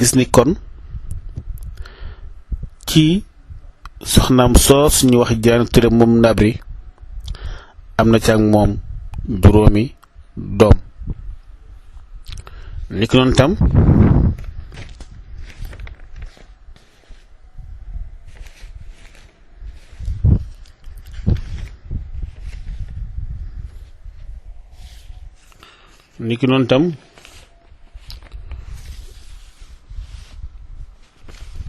gis ni kon ci soxnaam soos ñu wax Diané Touré moom Nabri am na ci ak moom juróomi doom niki noonu tam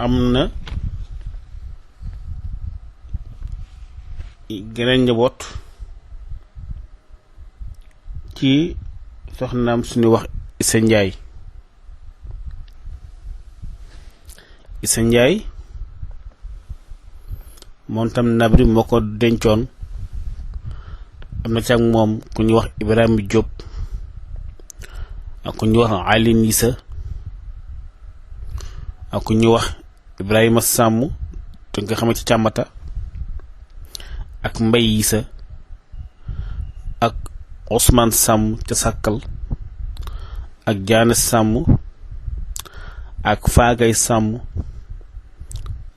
am na geneen njaboot ci soxnaam suñu wax Issa Ndiaye moom tam Nabri moo ko dencoon am na ci ak moom ku ñuy wax Ibrahima Diop ak ku ñuy wax Ali Nissa ak ku ñuy wax Ibrahima Samb te nga xam ci càmmata ak Mbay Yissa ak Ousmane Samb ca Sàkkal ak Diané Samb ak Faagay Samb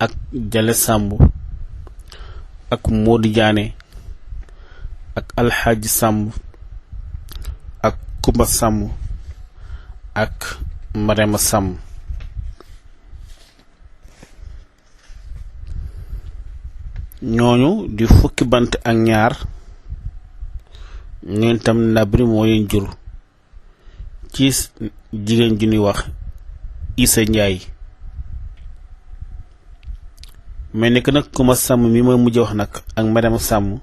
ak Jale Samb ak Modou Diané ak Alxaaji Samb ak Kumba Samb ak Marema Samb ñooñu di fukki bant ak ñaar ñeen tam Nabri moo leen jur ci jigéen ju ñuy wax Issa Ndiaye mais nekk nag Kumba Samb mi mooy mujj wax nag ak Marema Samb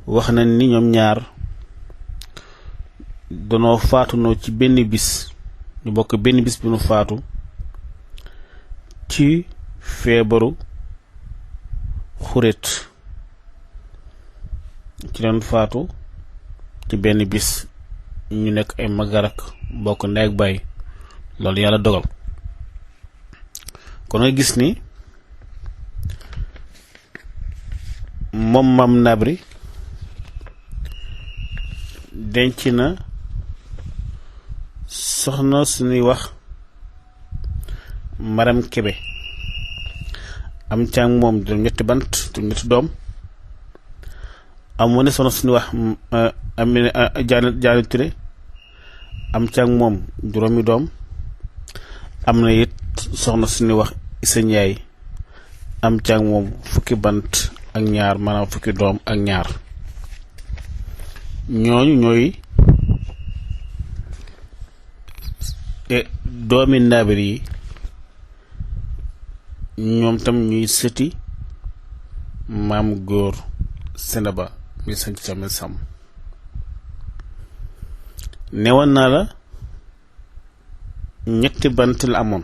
wax nañ ni ñoom ñaar danoo faatunoo ci benn bis ñu bokk benn bis bi nu faatu ci feebaru xuret ci leen faatu ci benn bis ñu nekk ay magarak bokk ndey ak baay loolu yàlla dogal kon nga gis ni moom maam Nabri denc na soxna suñuy wax Maram Kebe am ca moom juróom ñetti bant juróom ñetti doom amoon na soxna suñuy wax Diané Touré am ca moom juróomi doom am na it soxna suñuy wax Issa Ndiaye am ca moom fukki bant ak ñaar maanaam fukki doom ak ñaar ñooñu ñooy doomi Nabri yi ñoom tam ñuy sëti maam góor Sénéba mi sanc Camel Samb newoon naa la ñetti bant la amoon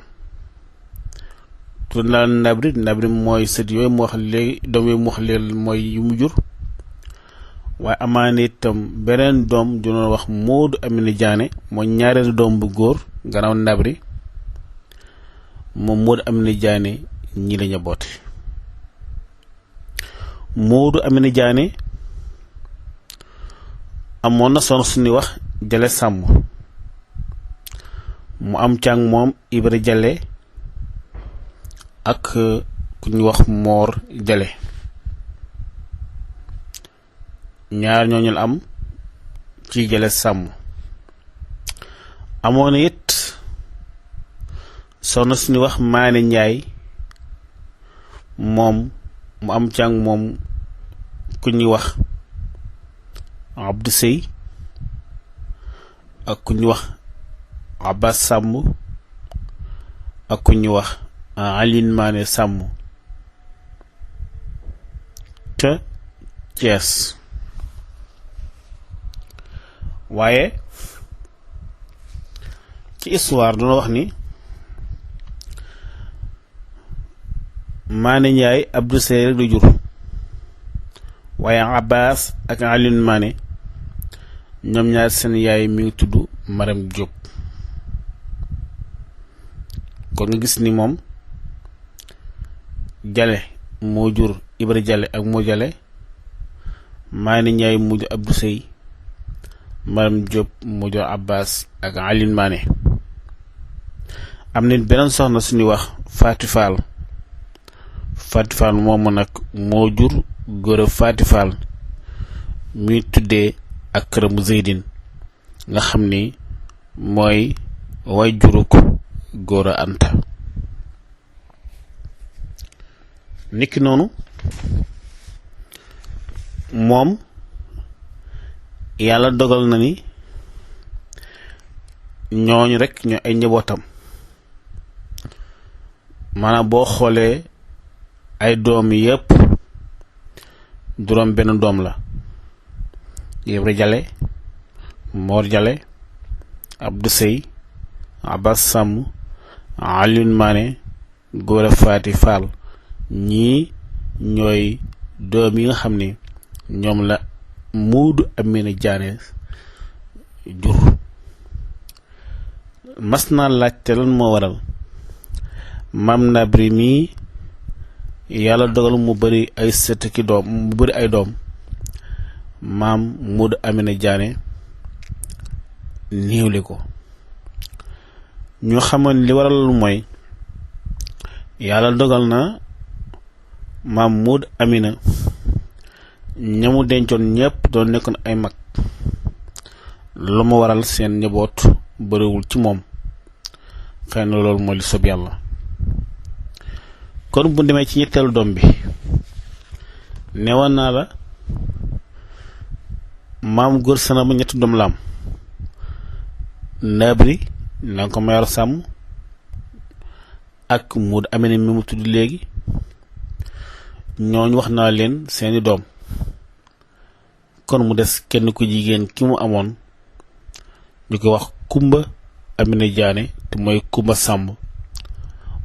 tu naa Nabri mooy sët yooyu mu wax léegi doom yooyu mu wax léegi mooy yu mu jur waaye amaana itam beneen doom ju doon wax Modou Amina Diané mooy ñaareelu doom bu góor gannaaw Nabri moom Modou Amina Diané ñi la njaboote Modou Amina Diané amoon na soxna suñuy wax Jale Samb mu am càng moom Ibra Jale ak ku ñu wax Moor Jale ñaar ñooñu la am ci Jale Samb amoon na it soxna suñuy wax Maane Njaay moom mu am càng moom ku ñuy wax Abdou Sey ak ku ñuy wax Abbas Samb ak ku ñuy wax Aline Maane Samb ca Thiès waaye ci histoire duna wax ni Maane Njaay Abdou Sey rek du jur waaye Abbas ak Aline Maane ñoom ñaar seen yaay mi ngi tudd Maram Diop kon nga gis ni moom Jale moo jur Ibra Jale ak moo Jale Maane Njaay mu jur Abdou Sey Maram Diop mu jur Abbas ak Aline Maane am nañ beneen soxna suñuy wax Faati Faal. Faati Faal moomu nag moo jur góor a Faati Faal mi tuddee ak këramu Zeydin nga xam ni mooy way juruk góor a Anta. niki noonu moom yàlla dogal na ni ñooñu rek ñoo ay njabootam maanaam boo xoolee ay doom yépp juróom benn doom la. Ibra Jale, Mor Jale, Abdou Sey, Abbas Sàmm, Alioune Mané, Góora Faati Faal ñii ñooy doom yi nga xam ni ñoom la Muudu Amina Jaane jur. mas naa laajte lan moo waral Maam Nabri mii yàlla dogal mu bari ay sët ki doom mu bari ay doom maam Muudu Amina Jaane néewli ko. ñu xamoon li waral mooy yàlla dogal na maam Muudu Amina ñamu dencoon ñépp doon nekkoon ay mag lu ma waral seen njaboot bariwul ci moom. xëy na loolu mooy li sob yàlla. kon bu demee ci ñetteelu doom bi newoon naa la maam góor Sanaba ñetti doom la am. Nabri na ko Mayoro Sàmm ak Muudu Amina mi mu tudd léegi ñooñu wax naa leen seeni doom. kon mu des kenn ku jigéen ki mu amoon ñu koy wax Kumba Amina Jaane te mooy Kumba Sàmb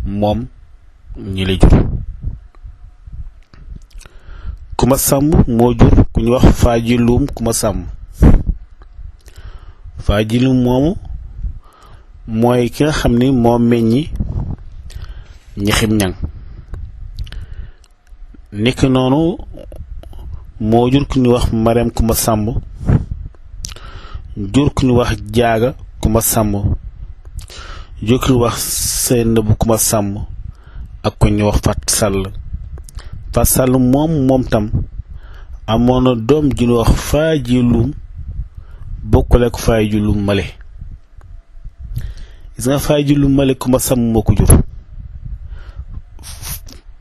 moom ñi la jur. Kumba Sàmb moo jur ku ñu wax Faajiluum Kumba Sàmb. Faajiluum moomu mooy ki nga xam ni moo meññi Ñaxim Ñaŋ. niki noonu moo jur ku ñu wax Mareem Kumba Sàmb jur ku ñu wax Jaaga Kumba Sàmb jur ku ñu wax Seynabu Kumba Sàmb ak ku ñu wax Fat Sàll. Fat Sàll moom tam amoon na doom ju ñu wax Faajiluum bokkule ak Faajiluum male. gis nga Faajiluum male Kumba Sàmb moo ko jur.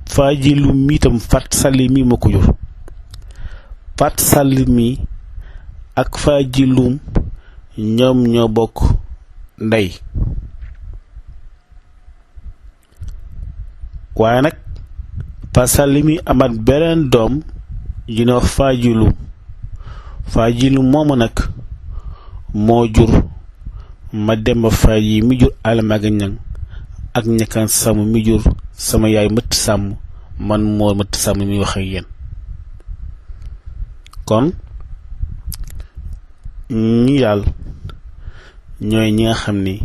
Faajiluum mi itam Fat Sàll mi moo ko jur. Fat Sàll mi ak Faajiluum ñoom ñoo bokk ndey. waaye nag Fat Sàll mi amaat beneen doom ju ne wax Faajiluum. Faajiluum moomu nag moo jur Mademba Faaji mi jur Almaga Ñaŋ ak Ñakkaan Sàmm mi jur sama yaay Mëtt Sàmm man moo Mëtt Sàmm mi wax ak yéen. kon ñi daal ñooy ñi nga xam ni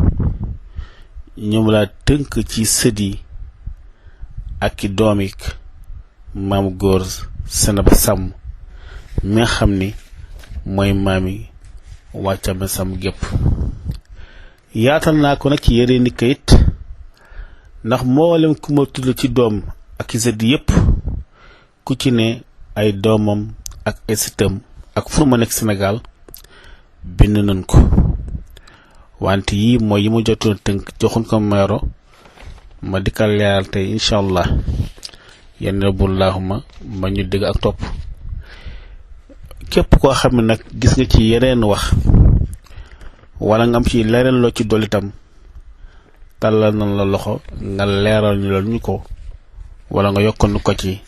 ñoom laa tënk ci sët yi ak i doomik maam góor Sanaba Sàmm mi nga xam ni mooy maami wàccame Sàmm gépp. yaatal naa ko nag ci yeneeni kayit ndax mboolem ku ma tudd ci doom ak i sët yépp ku ci ne ay doomam ak ay sëtam ak fu ma nekk Sénégal bind nañ ko. wante yii mooy yi ma jotoon tënk joxuñ ko Mayoro ma di ko leeral tey incha allah yenn bullaahuma ma ñu dégg ak topp. képp koo xam ne nag gis nga ci yeneen wax wala nga am ci leneen loo ci dolli tam tàllal nañ la loxo nga leeral ñu loolu ñu ko wala nga yokkal ko ci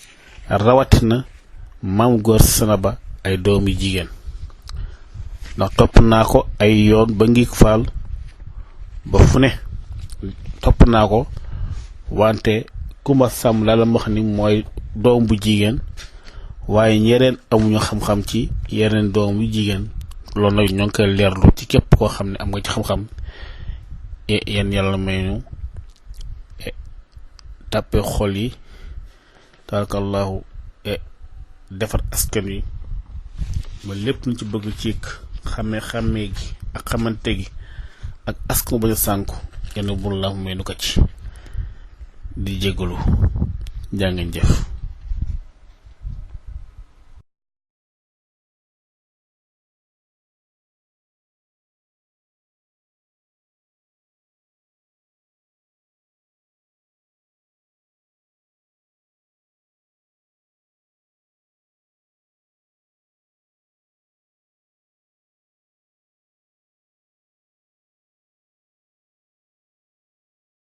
rawatina maam góor Sanaba ay doomi jigéen. ndax topp naa ko ay yoon ba ngi faal ba fu ne topp naa ko wante Kumba Sàmm la wax ni mooy doom bu jigéen waaye ñeneen amuñu xam-xam ci yeneen doom bu jigéen. loolu nag ñoo ngi koy leerlu ci képp koo xam ne am nga ci xam-xam yéen yàlla may ñu tàppe xol yi tabarakallahu defar askan wi ba lépp lu ci bëgg ci xàmmee gi ak xamante gi ak askan bañ a sànku kenn bur la may nu ko ci di jégalu jaa ngeen jëf